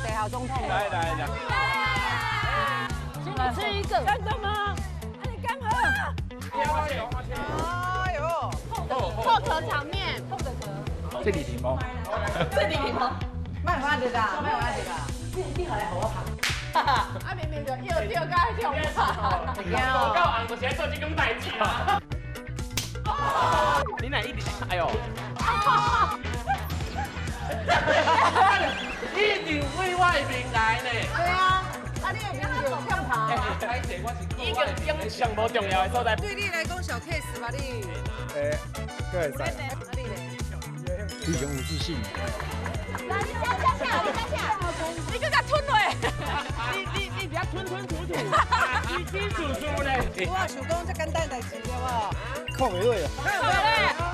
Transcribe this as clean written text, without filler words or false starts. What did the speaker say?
地下總統。來來來。請你吃一個。真的嗎？啊，你幹嘛？哎呦，破殼場面，破個殼。這裡檸檬。這裡檸檬。莫發的啦，莫發的啦。你好來予我拍。啊，明明就要掉，該跳拍。我夠紅，就是愛做這種代誌啦。你哪一直，哎呦！一定為我的面來呢。對啊，啊你的面就欠拍。已經講上無重要的所在。對你來講小 case 吧你。欸，對，會使。啊你咧？非常有自信。來，你加加下，你加下，你閣共吞落。你佇遐吞吞吐吐，清清楚楚咧。我也想講這簡單代誌對無？看袂落啊。看袂落。